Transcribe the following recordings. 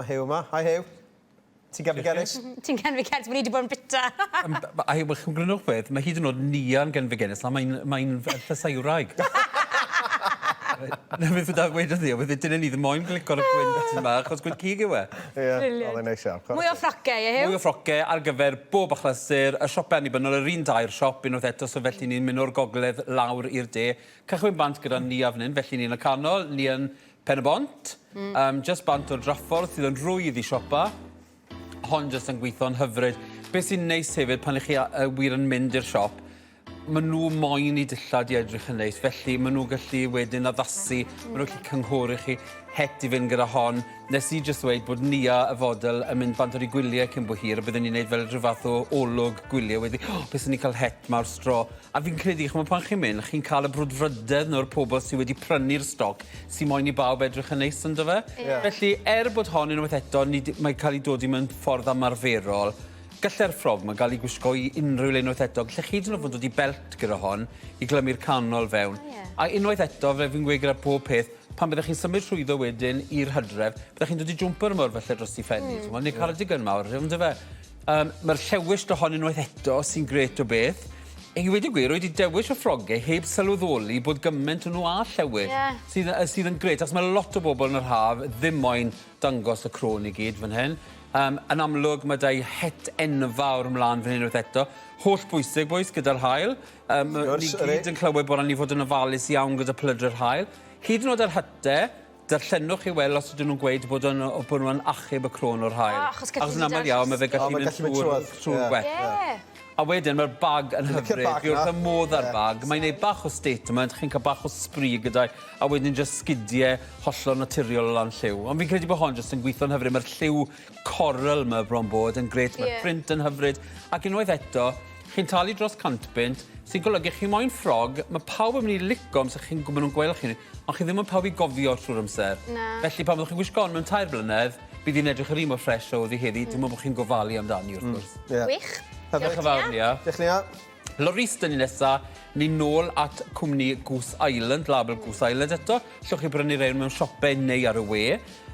Mae Huw yma. Hi Huw. Ti'n genfigennus? Ti'n genfigennus, mae ni wedi bod yn bita. A wel, chi'n gwrandwch beth, mae hyd yn oed Nia'n genfigennus, a mae'n mae llysieuwraig. Na beth ydw i'n dweud wrthi, oedd dyn ni ddim moyn glico ar y gwynt yma, achos gwynt cig yw e. Ie, oedd e'n neis iawn. Mwy o ffrocau, ie Huw? Mwy o ffrocau ar gyfer bob achlysur, y siopau annibynnol, yr un dair siop unwaith eto, so felly ni'n mynd o'r gogledd lawr i'r de. Cychwyn bant gyda Nia fan hyn, felly ni'n y canol, ni yn Pen-y-bont, yym jyst bant o'r draffordd sydd yn rhwydd i siopa. Hon jyst yn gweithio'n hyfryd. Be sy'n neis hefyd pan 'ych chi a- yy wir yn mynd i'r siop, ma' nhw moyn i dillad i edrych yn neis, felly ma' nhw gallu wedyn addasu, ma' nhw gallu cynghori chi het i fynd gyda hon. Nes i jyst ddweud bod Nia, y fodel, yn mynd bant ar ei gwyliau cyn bo hir a bydden ni'n neud fel rhyw fath o olwg gwyliau wedi, o, beth sy'n ni'n cael het mawr stro. A fi'n credu, ch'mod, pan chi'n mynd, chi'n cael y brwdfrydedd 'na o'r pobl sy wedi prynu'r stoc, sy moyn i bawb edrych yn neis on'd yfe? Ie. Felly, er bod hon unwaith eto, ni 'di... mae'n cael ei dodi mewn ffordd ymarferol, galle'r ffrog 'ma gael ei gwisgo i unrhyw le unwaith eto. Gallech hyd yn oed fod yn dod i belt gyda hon i glymu'r canol fewn. O ie. A unwaith eto, fel fi'n gweud gyda pob peth, pan byddech chi'n symud trwyddo wedyn i'r hydref, byddech chi'n dod i jwmper mawr falle dros 'i phen 'i, t'mod, neu cardigan mawr, on'd yfe? Yym, mae'r llewis 'da hon unwaith eto, sy'n grêt o beth. I weud y gwir, rwy 'di dewis y ffroge heb sylweddoli bod gyment o nhw â llewis. Ie. Sydd yy sydd yn grêt, achos mae lot o bobl yn yr haf ddim moyn dangos y crôn i gyd fan hyn. Yym, yn amlwg, mae 'da i het enfawr mlan fan hyn unwaith eto. Holl bwysig, bois, gyda'r haul. Yym, ni gyd yn clywed bod raid ni fod yn ofalus iawn gyda pelydrau'r haul. Hyd yn oed yr hyte, Darllenwch i weld os ydyn nhw'n gweud bod o'n bod nhw'n achub y crôn o'r haul. O, achos gallu Achos yn aml iawn, mae fe gallu mynd trwy'r trwy'r gwellt. Ie. A wedyn mae'r bag yn hyfryd. Fi wrth fy modd â'r bag. Mae'n neud bach o statement, chi'n cael bach o sbri gyda'i, a wedyn jyst sgidie hollol naturiol o lan lliw. Ond fi'n credu bod hon jyst yn gweithio'n hyfryd. Mae'r lliw coral 'ma bron bod yn grêt, mae'r print yn hyfryd. Ac unwaith eto, Chi'n talu dros 100 bunt, sy'n golygu chi moyn ffrog, mae pawb yn mynd i lico amser chi'n maen nhw'n gweld chi, ond chi ddim yn pawb i gofio trwy'r amser. Na. Felly pan fyddwch chi'n gwisgo hon mewn tair blynedd, bydd hi'n edrych yr un mor ffres o oedd hi heddi, dim ond bod chi'n gofalu amdani wrth gwrs. Ie. Gwych. Diolch yn fawr, Nia. Diolch, Nia. Loris, dyn ni nesa, ni nôl at cwmni Goose Island, label Goose Island eto. Llwch chi brynu rein mewn siopau neu ar y we.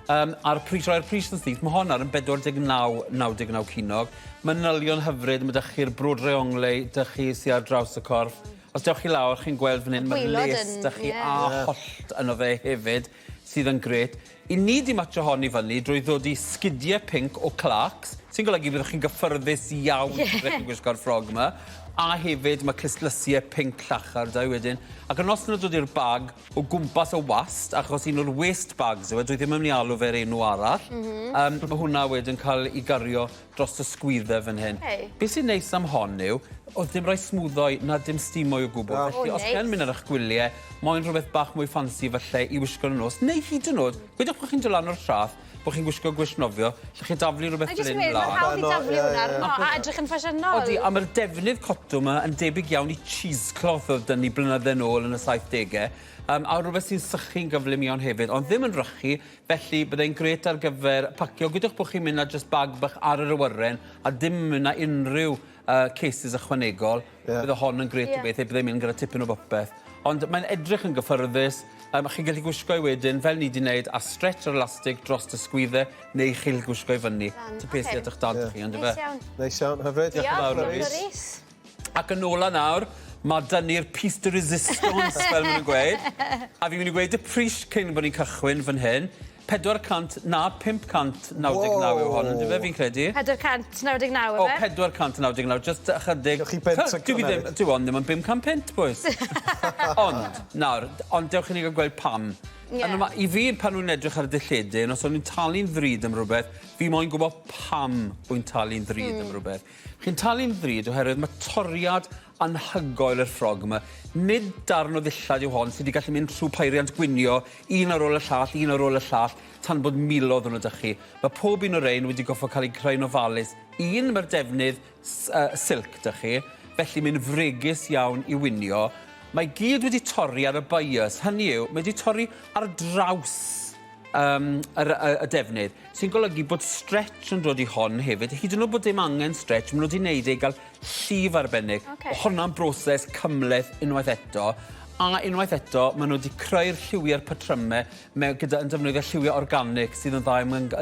Um, a'r pris, roi'r pris yn syth, mae hon ar yn 49.99 cinog. Manylion hyfryd, mae dych chi'r brodre ongleu, dych chi sydd ar draws y corff. Os dewch chi lawr, chi'n gweld fan hyn, mae'r les dych chi yeah. a hollt yno fe hefyd, sydd yn gret. I ni di matcho hon i fyny drwy ddod i sgidiau pinc o Clarks, sy'n golygu byddwch chi'n gyffyrddus iawn yeah. byddwch chi'n gwisgo'r ffrog yma. A hefyd mae clustlysiau pinc llachar da i wedyn. Ac yn os nhw'n dod i'r bag, o gwmpas y wast, achos un o'r waste bags yw e, dwi ddim yn mynd i alw fe'r enw arall. Mm -hmm. um, mae hwnna wedyn cael ei gario dros y sgwydde fan hyn. Okay. Be sy'n neis am hon yw, oedd dim rhai smwddoi na dim steamoi o gwbl. Oh. Felly, oh, os chi yn mynd ar eich gwyliau, moyn rhywbeth bach mwy ffansi falle i wisgo yn y nos, neu hyd yn oed, gwedwch bod chi'n dod lan o'r traeth, bod chi'n gwisgo gwisg nofio, lle chi daflu rhywbeth fel hyn lan. Mae'n hawdd i daflu hwnna arno a edrych yn ffasiynol. Odi, a mae'r defnydd cotwm yma yn debyg iawn i cheesecloth oedd 'da ni blynydde nôl yn y 70au. Um, a rhywbeth sy'n sychu'n gyflym iawn hefyd, ond ddim yn rhychu, felly byddai'n grêt ar gyfer pacio. Gwydwch bod chi'n mynd â just bag bach ar yr awyren a dim mynd â unrhyw cases ychwanegol. Yeah. Bydde hon yn grêt yeah. o beth, byddai'n mynd gyda tipyn o bopeth. Ond mae'n edrych yn gyffyrddus, um, chi'n gallu gwisgo i wedyn, fel ni wedi wneud, a stretch yr elastig dros y sgwydde, neu chi'n gallu gwisgo i fyny. Ti peth sydd at eich dad yeah. chi, ond ife? Neis iawn. Neis iawn, hyfryd. Diolch yn fawr, Louise. Ac yn ola nawr, mae dyn ni'r piece de resistance, fel maen nhw'n gweud. A fi'n mynd i gweud y pris cyn bod ni'n cychwyn fan hyn. 400, na, 599 yw hon, yndyfe, fi'n credu? 499, O, 499, just ychydig. Gewch chi benthyca Dwi ddim, dwi on ddim yn 500 punt, boys. Ond, nawr, ond dewch i ni gael gweld pam. Ie. Yeah. I fi, pan nhw'n edrych ar y dilledyn, os o'n nhw'n talu'n ddrud am rhywbeth, fi moyn gwybod pam wy'n talu'n ddrud am rhywbeth. Chi'n talu'n ddrud oherwydd mae toriad anhygoel i'r ffrog yma. Nid darn o ddillad yw hon sydd wedi gallu mynd trwy peiriant gwinio, un ar ôl y llall, un ar ôl y llall, tan bod miloedd o'n nhw 'da chi. Mae pob un o'r rhain wedi goffo cael eu creu'n ofalus. Un, mae'r defnydd silk 'da chi, felly mae'n fregus iawn i winio. Mae gyd wedi torri ar y bias, hynny yw, mae wedi torri ar draws um, yr, y, y defnydd, sy'n golygu bod stretch yn dod i hon hefyd. Hyd yn oed bod dim angen stretch, maen nhw wedi gwneud e i gael llif arbennig. Okay. Honna'n broses cymhleth unwaith eto. A unwaith eto, maen nhw wedi creu'r lliwiau'r patrymau mewn, gyda yn defnyddio lliwiau organic sydd yn dda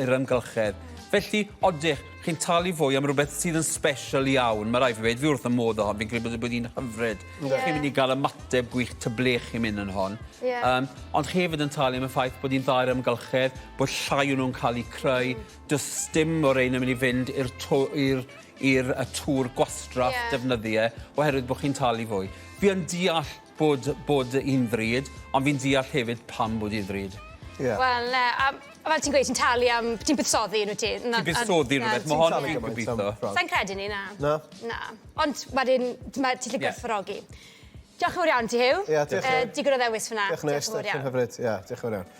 i'r amgylchedd. Felly, odych, chi'n talu fwy am rhywbeth sydd yn special iawn. Mae rhaid fi weud, fi wrth y modd o hon, fi'n credu bod bod hi'n hyfryd. Yeah. Chi'n mynd i gael ymateb gwych ty ble chi'n mynd yn hon. Yeah. Um, ond chi hefyd yn talu am y ffaith bod hi'n dda i'r amgylchedd, bod llai o nhw'n cael eu creu. Does dim o'r ein yn mynd i fynd i'r i'r i'r y tŵr gwastraff yeah. defnyddiau oherwydd bod chi'n talu fwy. Fi yn deall bod, bod hi'n ddrud, ond fi'n deall hefyd pam bod hi'n ddrud. Yeah. Wel, ne, a, a fel ti'n gweud, ti'n talu am... Ti'n buddsoddi yn wyt ti? Ti'n buddsoddi rhywbeth, mae hon fi'n gobeithio. Sa'n credu ni, na. Na. Na. Ond wedyn, ti'n gallu gwerthfawrogi. Diolch yn fawr iawn ti, Huw. Ie, diolch. Digon o ddewis fyna. Diolch Nest, diolch yn hyfryd. Ie, diolch yn fawr iawn.